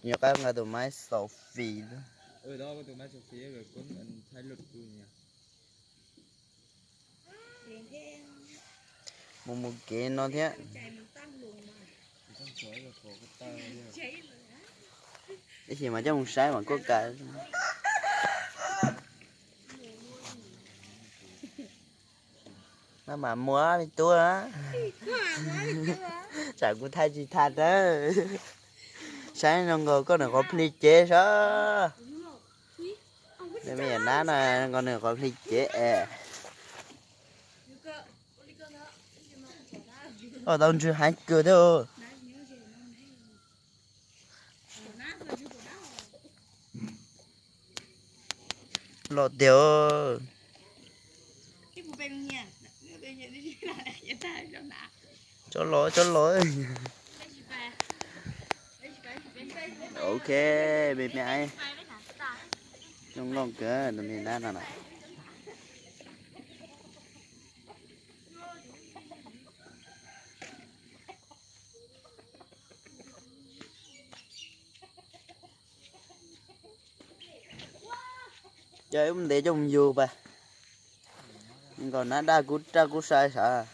Nyuam qhuav nqa tus maiv xaus fis. Mus mus kev no thiab. Tab sis mas coj mus saib mas kuj kav. Maj mam muab me tub, tsam kuv thaij tsis tag nawb. Saib zoo nkaus koj nws qhov plig cev sav. Me yam nab no nkaus nws qhov plig cev es. Ua tau ntsws heev kawg thiab. Los tiag. Tso los, tso los. Ok, me me, zoo nkauj kawg tus me nab no na. Ces wb ntev coj mus yug pas. Nkaus nab daj kub raj kub sai sav.